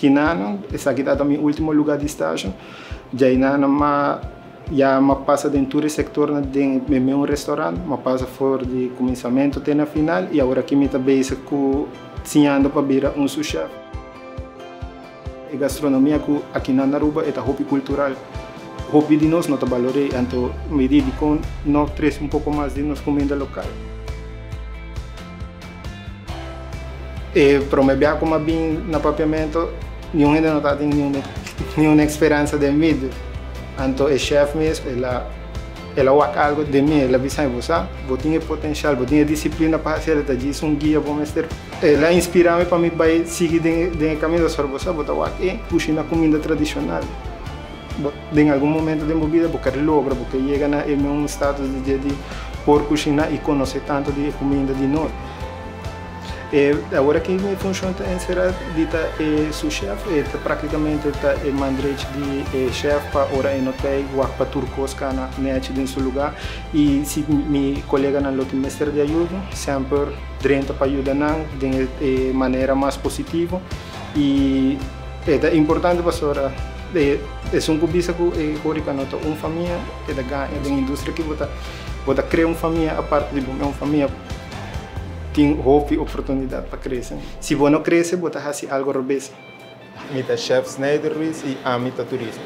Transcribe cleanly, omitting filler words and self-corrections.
Kinano, esaki tabata mi ultimo luga di stage. Djainana m'a ya m'a pasa den tur e sectornan den e meun restaurant, m'a pasa for di cuminsamento te na final y aworaki mi ta bezig cu siñando pa bira un sous chef. E gastronomia cu akinan na Aruba e ta hopi cultural. Hopi di nos no ta balor'é, anto mi di dicon no trece un poco mas di nos cuminda local. E prome bia cu m'a bin na Papiamento, niun hende no tabatin niun experansa den mi. Anto e chef mes el a el a wak algo den mi, el a bisa mi, bo sa, bo tin e potencial, bo tin e disciplina pa haci, el ta djis un guia bo mester. El a inspira mi pa mi bai sigui den e caminda, pasobra bo sa, bo ta wak e cushina cuminda tradicional. Bo den algun momento den bo bida bo ker logra, bo ke yega na e meun status di dje di por cushina y conoce tanto di e cuminda di nos. E awor aki mi funcion ta encera di ta e sous chef, e ta practicamente ta e man drechi di e chef pa ora e no ta wak pa tur cos cana nechi den su lugar y si mi coleganan lo tin mester di ayudo semper drenta pa yuda nan den e manera mas positivo y e ta importante pasobra esun cu bisa cu e horica no ta un famia e ta gaña den industria aki bo ta bo ta crea un famia aparte di bo un famia. Tin hopi oportunidat pa krese. Si bo no krese, bo ta hasi algo robes. Mi ta Chef Sneider Ruiz y ami ta turista.